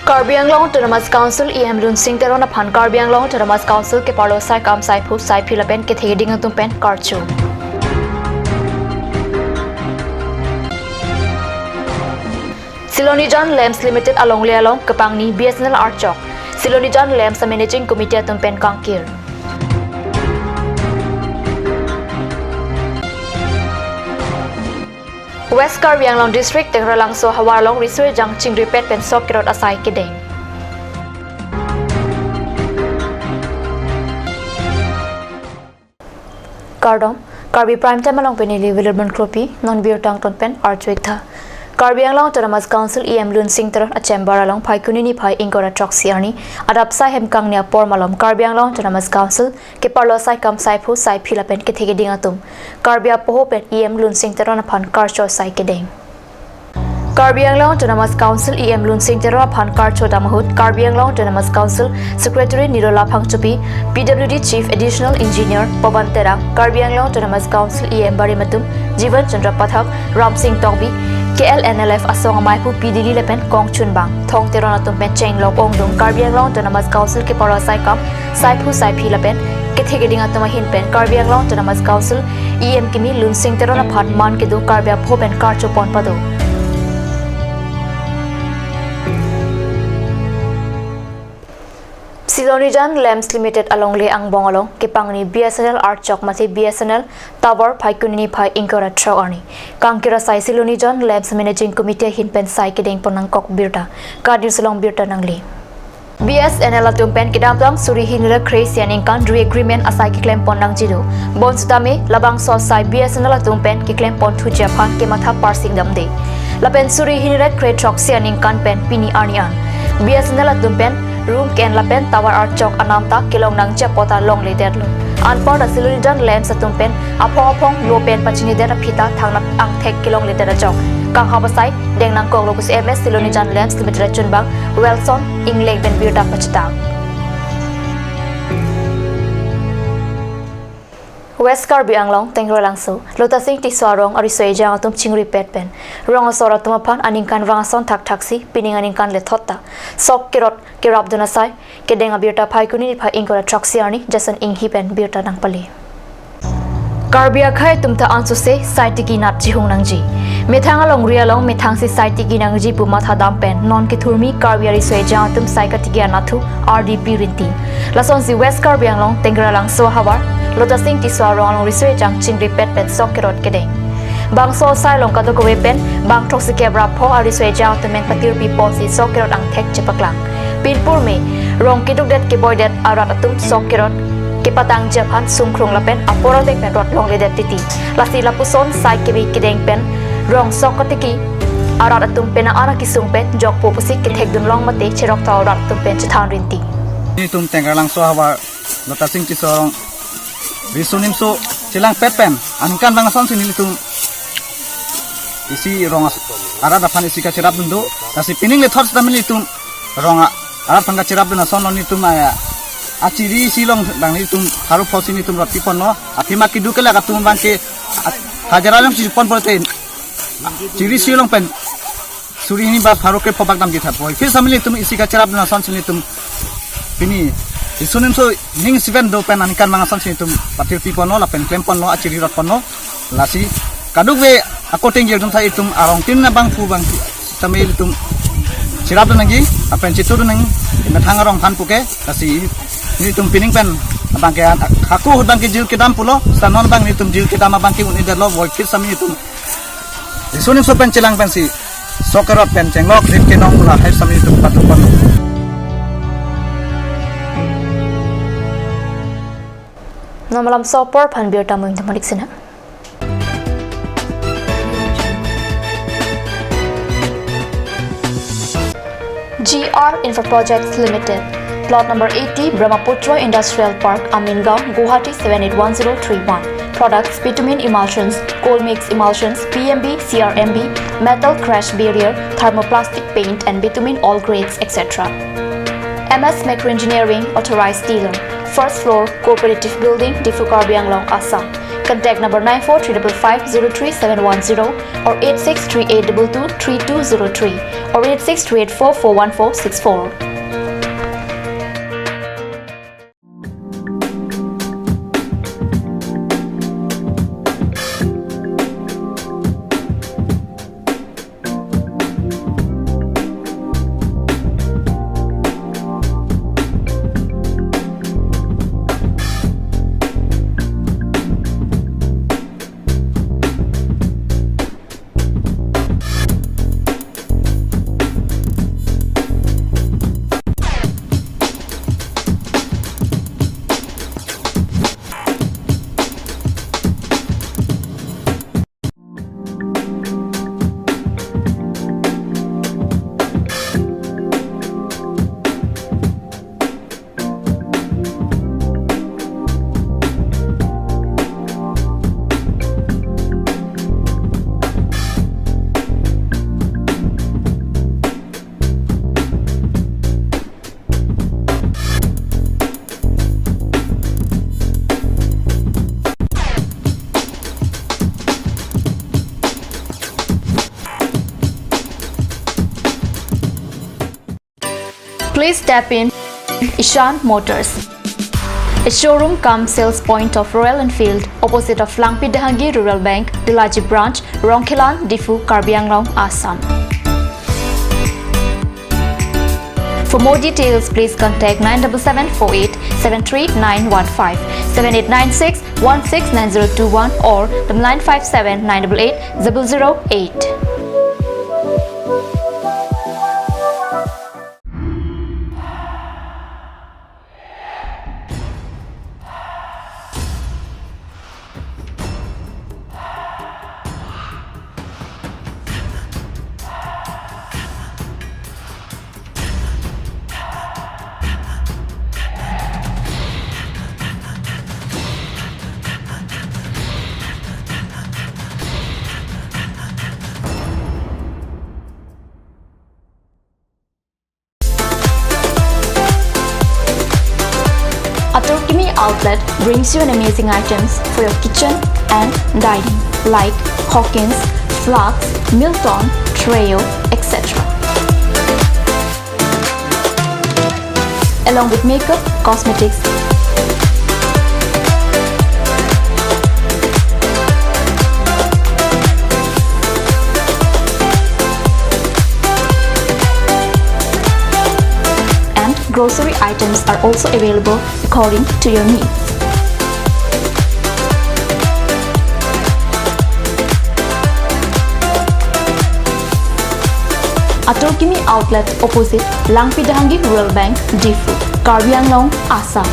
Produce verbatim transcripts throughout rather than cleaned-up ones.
Karbi Anglong Autonomous Council E M Lunsing Teron aphan Karbi Anglong Autonomous Council keparlo saikam saiphu saiphi lapen kethe keding atum pen karcho. Silonijan Lamps Limited alongle along kepangni B S N L archok. Silonijan Lamps a Managing Committee atum pen kangkir. West Karbi Anglong District Tengralangso havar along riso ejang chingripet pen sok kerot asai kedeng. Kardom, Karbi Prime Time along pen neli Wilibon Kropi, non birta angton pen archo-ik tha. Karbi Anglong Autonomous Council E M Lunsing Teron a chamber along Phaikuni niphai ingkoi ra throksi arni, adap sai hem kangni apor malom Karbi Anglong Autonomous Council keparlo saikam saiphu saiphi lapen kethe keding atum Karbi apoho pen E M Lunsing Teron aphan karcho asai kedeng. Karbi Anglong Autonomous Council E M Lunsing Teron aphan karcho dam ahut Karbi Anglong Autonomous Council Secretary Nirola Phangchopi, P W D Chief Additional Engineer Pawan Terang, Karbi Anglong Autonomous Council E M barim atum Jivan Chandra Pathak, Ramsing Tokbi, K L N L F asong amei pu P Dili lapen kongchunbang Thong Teron atum pen chenglok ongdung Karbi Anglong Autonomous Council keparlo saikam saiphu saiphi lapen kethe keding atum ahin pen Karbi Anglong Autonomous Council E M kimi Lunsing Teron aphan man kedo Karbi apho pen karcho pon pado. Silonijan Lamps Limited alongle angbong along kepangni B S N L archok mate B S N L tower Phaikuni niphai ingkoi ra throk arni kangkir asai Silonijan Lamps Managing Committee ahin pen sai kedeng pon nangkok birta. Karbi News along birta nangli. B S N L atum pen kedamtang suri hini ra kre-isi aningkan re-agreement asai keklem pon nangji do. Bonsitame labangso asai B S N L atum pen keklem pon thuji aphan kematha parsing damde. Lapen suri hini ra kre throksi aningkan pen pini arni an B S N L atum pen room ke-en lapen tower archok anam ta kelong nangji apot ta longledetlo. Anparta Silonijan Lamps atum pen aphong aphong lo pen pachinidet aphi ta thangnat angthek kelongledet ajok kanghap asai deng nangkoklo pusi M S Silonijan Lamps Limited achunbang Wilson Engleng pen birta pachetang. West Karbi Anglong Tengralangso Lotasing Tisso arong ariso ejang atum chingripet pen rong asor atum aphan aningkanvang ason thakthaksi pining aningkan lethot ta sok kerot kerapdun asai kedeng abirta Phaikuni niphai ingkoi ra throksi arni Jason Inghi pen birta nangpale. Karbi akhei atum ta ansose sai tiki nat chihung nangji. Methang alongri along methangsi sai tiki nangji pu matha dam pen non kethurmi Karbi ariso ejang atum sai katiki anatthu ardi pi rinti. Lasonsi West Karbi Anglong Tengralangso havar Lotasing Tisso arong along riso ejang chingripet pen sok kerot kedeng. Bangso asai along kadokave pen bang throksi kep ra pho ariso ejang atum pen patirpi ponsi sok kerot angthek chepaklang. Pinpur me rong kedukdet keboidet arat atum sok kerot kepatangji aphan sungkrung lapen apor ateng pen rot longledet titi. Lasi lapuson sai kebi kedeng pen rong sok katiki arat atum pen ana kesung pen jokpo pusi kethekdun long mate cherok ta arat atum pen chethan rinti. Nelitum Tengralangso havar Lotasing Tisso arong riso nimso chelangpet pen aningkanvang asonsi nelitum isi rong as-, arat aphan isi kacherapdun do. Lasi pining lethot sita nelitum rong a-, arat aphan kacherapdun ason lo nelitum a-, achiri isi along dang nelitum pharo pho si nelitum rot pi ponlo. Aphi ma keduk kelak atum abangke a-, hajira along si pon pulote chiri isi along pen suri hini ba pharo kre pho bak damji thap poi. Phir sami nelitum isi kacherapdun asonsi nelitum pini riso nimso ning siven do pen aningkanvang asonsi nelitum patirpi ponlo lapen klem ponlo achiri rot ponlo. Lasi kadokave ako tengji atum ta itum arong tin abangphu abang tame itum cherapdun nangji lapen chiturdun nang methang arong aphan puke. Lasi nelitum pining pen abangke ako ahut abangke jil kedam pulo, sita non abang nelitum jil kedam abangke un-edetlo, voi phir sami nelitum riso nimso pen chelang pensi sok kerot pen chenglok rim kenong lahai sami nelitum patu pon. Non malam so apor aphan birta mo ingtum manik sina. G R Infra Projects Limited, Plot number eighty, Brahmaputra Industrial Park, Amingaon, Guwahati seven eight one zero three one. Products: bitumen emulsions, cold mix emulsions, P M B, C R M B, metal crash barrier, thermoplastic paint and bitumen all grades, et cetera. M S Macro Engineering, authorized dealer, first floor, Cooperative Building, Diphu, Karbi Anglong, Assam. Contact number nine four three five five zero three seven one zero or eight six three eight two two three two zero three or eight six three eight four four one four six four. Please step in Ishan Motors, a showroom cum sales point of Royal Enfield, opposite of Langpi Dehangi Rural Bank, Delaji Branch, Rongkhelan, Diphu, Karbi Anglong, Assam. For more details, please contact nine double seven four eight seven three nine one five, seven eight nine six one six nine zero two one or nine five seven nine eight eight zero zero eight. Atur Kimi Outlet brings you an amazing items for your kitchen and dining, like Hawkins, flasks, Milton, Treo, et cetera. Along with makeup, cosmetics, and grocery items are also available according to your needs. Atur Kimi Outlet, opposite Langpi Dehangi Rural Bank, Diphu, Karbi Anglong, Assam.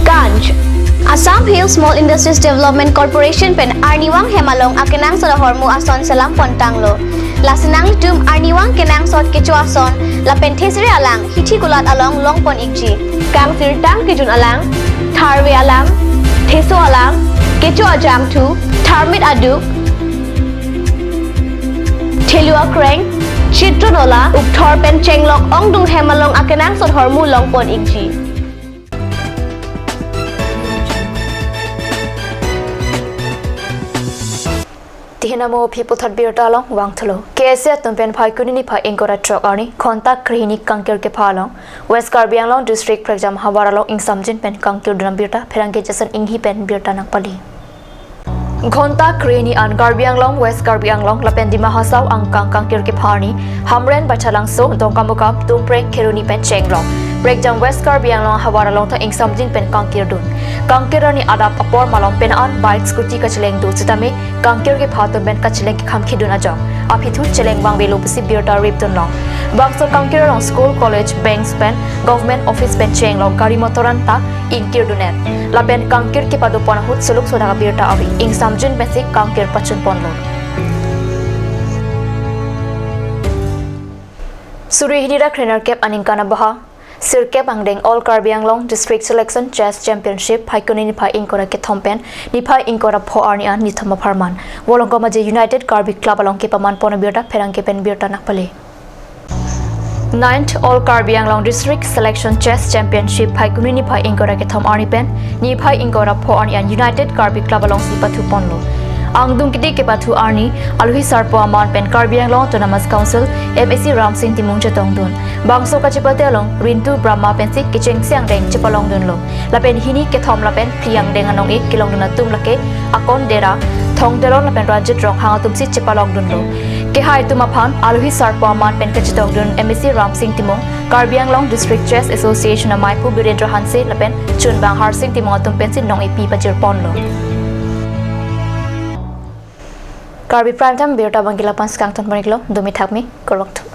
Ganj. Assam Hill Small Industries Development Corporation pen arnivang hem along akenangsot ahormu ason selam pon tanglo. Lasi nanglitum arnivang kenangsot kecho ason lapen thesere alang hithi kulat along long pon ikji. Kangsirtang kejun alang, tharve alang, theso alang, kecho ajangthu, tharmit aduk, thelu akreng, chitro nola, ukthor pen chenglok ongdung hem along akenangsot ahormu long pon ikji. Tihina mo aphi puthot birta along vangthulo. K S A atum pen Phaikuni niphai ingkoi ra throk arni Ghonta Krehini kangkir kepha along West Karbi Anglong District Prekjam havar along ingsamjin pen kangkir dun abirta pherangke Jason Inghi pen birta nangpali. Ghonta Krehini an Karbi Anglong, West Karbi Anglong lapen Dima Hasao angkang kangkir kepha arni Hamren, Baithalangso, Dongkamukam, Tumpreng, Kheroni pen chenglok Prekjam West Karbi Anglong havar along ta ingsamjin pen kangkir dun. Kangkir arni adap apor malom pen an bike, scooty kacheleng do sitame kangkir kepha atum pen kacheleng kekham khidun ajok aphi thu cheleng vangvelo pusi birta rip dun long. Bangso kangkir along school, college, banks pen government office pen chenglok gari motor anta ingkir dun-et. Lapen kangkir kepado pon ahut suluk sodak abirta ave, ingsamjin pensi kangkir pachun ponlo. Suri hini ra kre nerkep aningkan abaha sirkep angdeng All Karbi Anglong District Selection Chess Championship Phaikuni niphai ingkoi ra kethom pen niphai ingkoi ra pho arni an nithom apharman Volongkom Aje United Karbi Club along kepaman pon abirta pherangke pen birta nangpali. Ninth All Karbi Anglong District Selection Chess Championship Phaikuni niphai ingkoi ra kethom arni pen niphai ingkoi ra pho arni an United Karbi Club alongsi pathu ponlo. Angdung kiti kepathu arni alohi sarpo aman pen Karbi Anglong Autonomous Council M A C Ramsing Timung chetongdun. Bangso kachepate along Rintu Brahma pensi kechengsi angdeng chepalongdunlo. Lapen hini kethom lapen phli angdeng anong-e kelongdun atum lake Akon Dera, Thong Teron lapen Ranjit Ronghang atumsi chepalongdunlo. Kehai atum aphan alohi sarpo aman pen kachetongdun M A C Ramsing Timung, Karbi Anglong District Chess Association amaipu Birendra Hanse lapen chunbang Harsing Timung atum pensi nong-epi pajir ponlo. Karbi Prime Time birta abangke la-an pen kangton pon-iklo, dumi thakmi, kurvangthu.